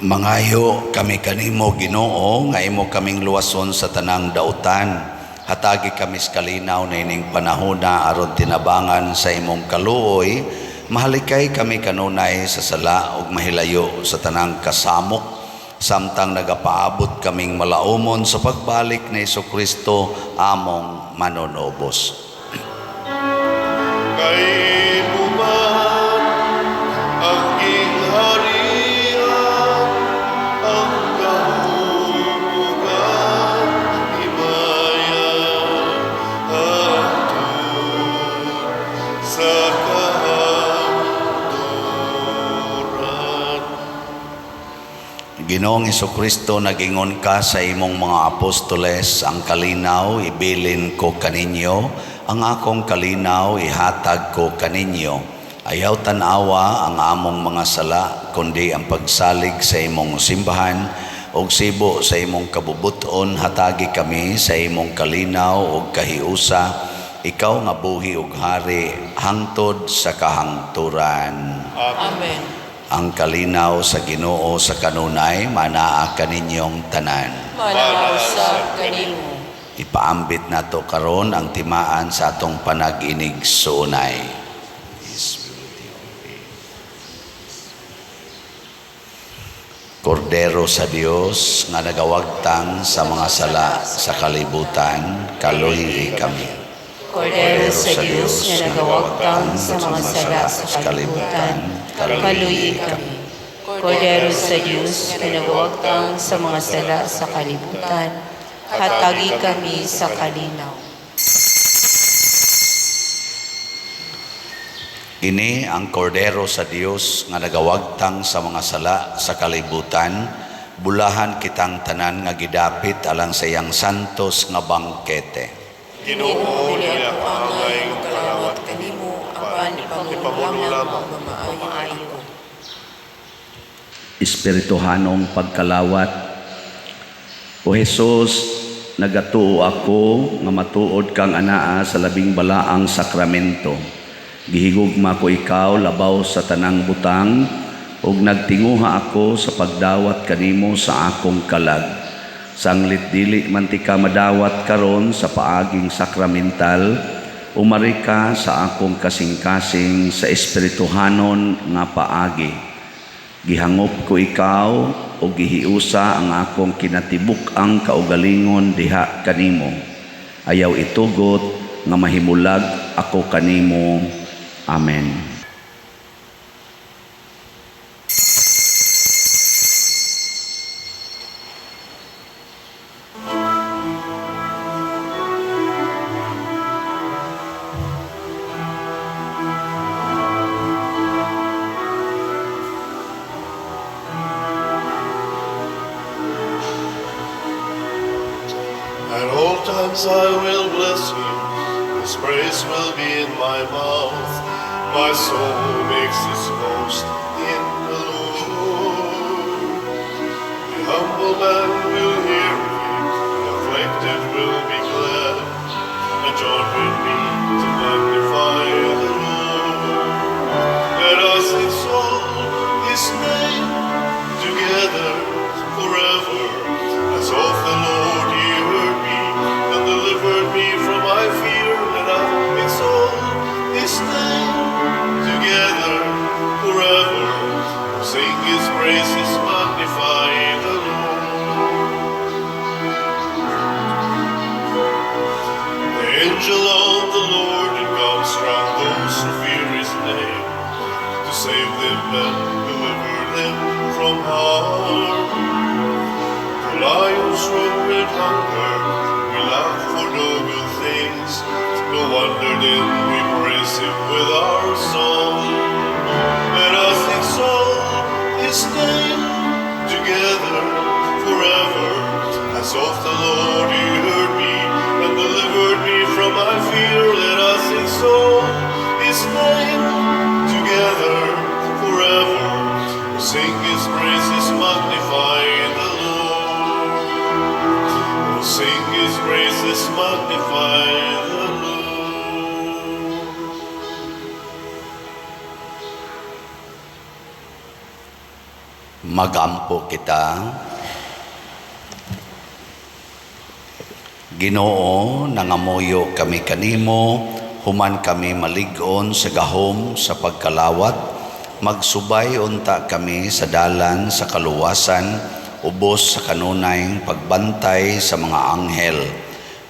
Mangayo kami kanimo, Ginoo, nga imo kaming luwason sa tanang dautan. Hatagi kami sa kalinaw na ining panahona aron tinabangan sa imong kaluoy, mahalikay kami kanunay sa sala ug mahilayo sa tanang kasamok, samtang nagapaabot kaming malaumon sa pagbalik ni Kristo among manunubos. Kay imo man ang gingharian, ang gahom ug ang himaya, hangtod sa kahangturan. Ginoong Kristo, nagingon ka sa imong mga apostoles, "Ang kalinaw ibilin ko kaninyo, ang akong kalinaw ihatag ko kaninyo. Ayaw tan-awa ang among mga sala, kundi ang pagsalig sa imong simbahan, ug sibo sa imong kabubuton hatagi kami sa imong kalinaw ug kahiusa, ikaw nga buhi ug hari hangtod sa kahangturan." Amen. Ang kalinaw sa Ginoo sa kanunay manaa kaninyong tanan. Manaa usab kanimo. Ipaambit nato karon ang timaan sa atong panag-inigsuonay. Peace be with you. Kordero sa Dios nga nagawagtang sa mga sala sa kalibutan, kaluy kami. Kordero sa Dios nga nagawagtang sa mga sala sa kalibutan, kaluy kami. Kordero sa Dios nga nagawagtang sa mga sala sa kalibutan, hatagi kami sa kalinaw. Ini ang kordero sa Dios nga nagawagtang sa mga sala sa kalibutan, bulahan kitang tanan nga gidapit alang sa iyang santos nga bangkete. Ginoo, Dili dili ako ako angay angay magkalawat kanimo, apan ipamuno lamang nga maayo ako. Espirituhanong pagkalawat. O Jesus, nagatuo ako nga matuod kang anaa sa labing balaang sakramento. Gihigugma ko ikaw labaw sa tanang butang ug nagtinguha ako sa pagdawat kanimo sa akong kalag. Sanglit dili man tika madawat karon sa paaging sakramental, umari ka sa akong kasing-kasing sa espirituhanon nga paagi. Gihangop ko ikaw o gihiusa ang akong kinatibuk-ang kaugalingon diha kanimo. Ayaw itugot nga mahimulag ako kanimo. Amen. All times I will bless him. His praise will be in my mouth. My soul makes its boast in the Lord. The humble man will hear of it, the afflicted will be glad, and join with me to magnify the Lord. Let us exalt his name together forever. As of the Lord he heard me and delivered me from my fear. Let us exalt his name together forever. Sing his praises, magnify the Lord. The angel of the Lord encamps round those who fear his name, to save them and deliver them from harm. The lions roar with hunger, we lack for no good things. No wonder then we praise him with our song. Let us exalt his name together forever. As of the Lord he heard me and delivered me from my fear. Let us exalt his name together forever. Sing his praises, magnify the Lord. Oh, sing his praises, magnify the Lord. Magampo kita. Ginoo, nangamuyo kami kanimo, human kami malig-on sa gahom sa pagkalawat, magsubay unta kami sa dalan sa kaluwasan, ubos sa kanunay pagbantay sa mga anghel.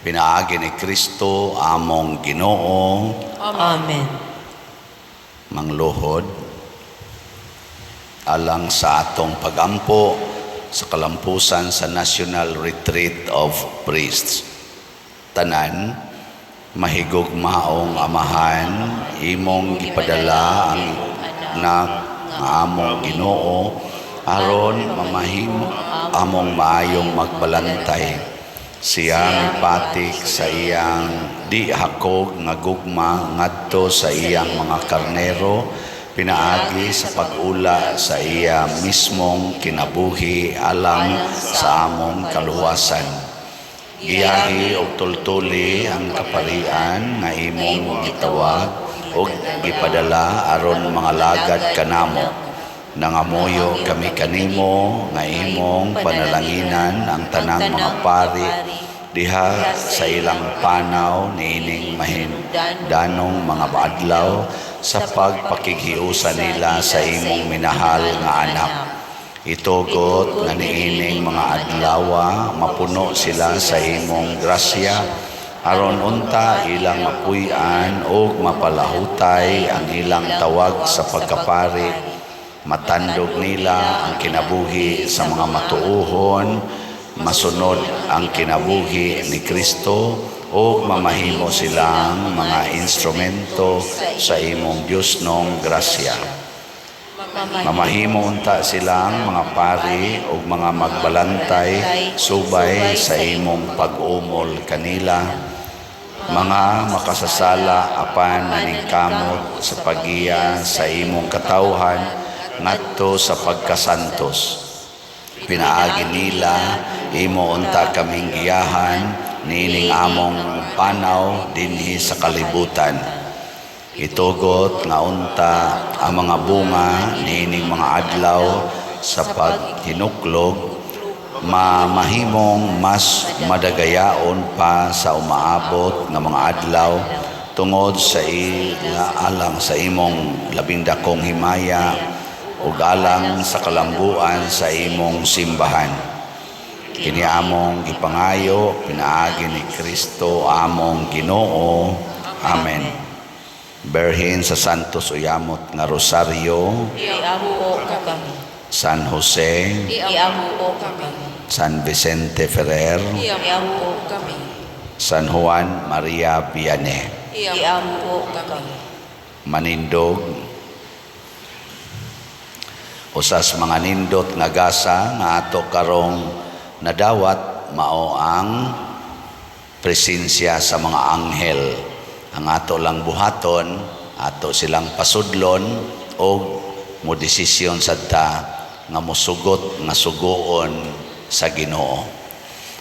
Pinaagi ni Kristo among Ginoo. Amen. Mangluhod alang sa atong pagampo sa kalampusan sa National Retreat of Priests. Tanan, mahigugmaong Amahan, imong gipadala ang anak nga among Ginoo aron mamahimo among maayong magbalantay. Siya mipatik sa iyang di hakog nga gugma ngadto sa iyang mga karnero, pinaagi sa pag-ula sa iya mismong kinabuhi alang sa among kaluwasan. Giyahi og tultuli ang kaparian nga imong gitawag og gipadala aron mga lagad kanamo. Nangamuyo kami kanimo nga imong panalanginan ang tanang mga pari diha sa ilang panaw niining mahindanong mga adlaw sa pagpakighiusa nila sa imong minahal nga anak. Itugot nga niining mga adlawa mapuno sila sa imong grasya aron unta ilang mapuy-an ug mapalahutay ang ilang tawag sa pagkapari. Matandog nila ang kinabuhi sa mga matuohon, masunod ang kinabuhi ni Kristo ug mamahimo silang mga instrumento sa imong Diyosnong grasya. Mamahimo unta silang mga pari ug mga magbalantay subay sa imong pag-umol kanila, mga makasasala apan naningkamot sa paggiya sa imong katawhan ngadto sa pagkasantos. Pinaagi nila imo unta kaming giyahan niining among panaw dinhi sa kalibutan. Itugot nga unta ang mga bunga niining mga adlaw sa paghinuklog mamahimong mas madagayaon pa sa umaabot nga mga adlaw tungod sa ila alang sa imong labing dakong himaya ug alang sa kalambuan sa imong simbahan. Kini among gipangayo pinaagi ni Kristo among Ginoo. Amen. Berhin sa Santos Uyamot nga Rosario, Iampo kami. San Jose, Iampo kami. San Vicente Ferrer, Iampo kami. San Juan Maria Vianney. Iampo kami. Manindog, usas mga nindot nga gasa nga ato karong nadawat mao ang presensya sa mga anghel. Ang ato lang buhaton, ato silang pasudlon o mo desisyon sad ta nga mosugot nga sugoon sa Ginoo.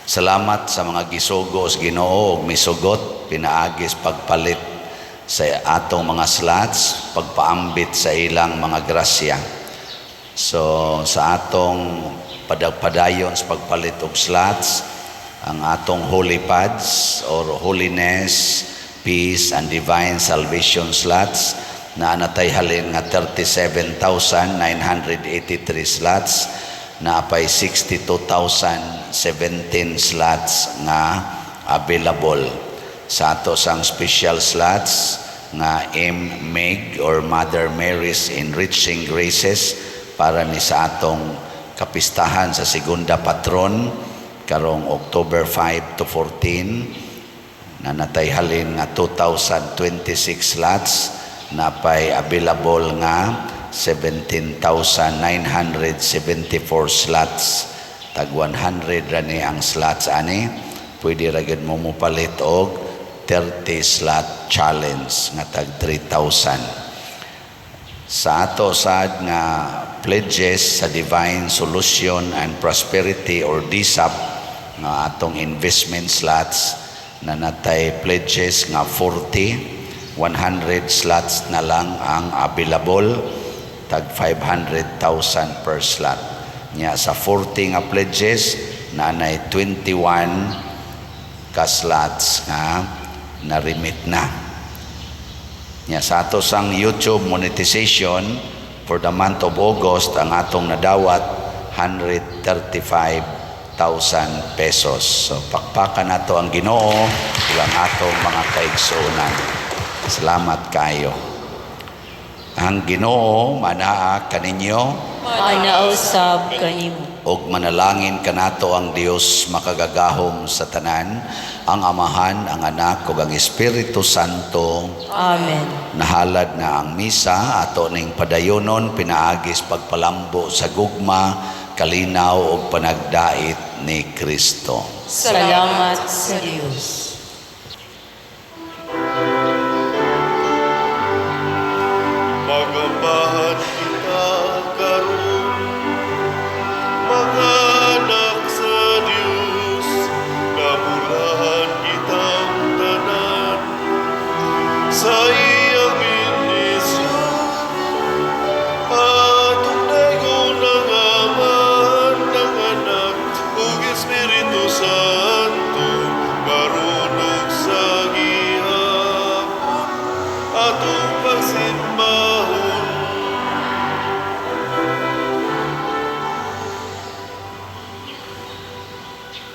Salamat sa mga gisugo sa Ginoo ug misugot pinaagis pagpalit sa atong mga slots, pagpaambit sa ilang mga grasya. So sa atong padagpadayon sa pagpalit og slots, ang atong holy pads or holiness, peace and divine salvation slots na natay halin nga 37,983 slots, naapay 62,017 slots nga available. Sa ato sang special slots nga MMEG or Mother Mary's Enriching Graces para ni sa atong kapistahan sa Segunda Patron karong October 5 to 14, na natay halin nga 2,026 slots, napay available nga 17,974 slots. Tag 100 ra ni ang slots ani. Pwede ra gyud mo mopalit og 30 slot challenge nga tag 3,000. Sa ato sad nga pledges sa Divine Solution and Prosperity or DSAP nga atong investment slots na natay pledges nga 40, 100 slots na lang ang available, tag 500,000 per slot. Nya sa 40 nga pledges na nay 21 ka slots nga na-remit na. Nya sa ato sang YouTube monetization for the month of August, ang atong nadawat 135,000 pesos. So pakpakan nato ang Ginoo ug ang atong mga kaigsuonan. Salamat kaayo. Ang Ginoo manaa kaninyo. Manaa usab kanimo. Og manalangin kanato ang Dios makagagahom sa tanan, ang Amahan, ang Anak ug ang Espiritu Santo. Amen. Nahalad na ang misa, ato ning padayonon pinaagis pagpalambo sa gugma, kalinaw ug panagdait ni Kristo. Salamat sa Dios. Magambahan kita karon, mga anak sa Dios, kabulahan kitang tanan sa iyang bendisyon. Atong daygon ang Amahan, ang Anak, ug Espiritu Santo, karon ug sa gihapon, atong pagsimba.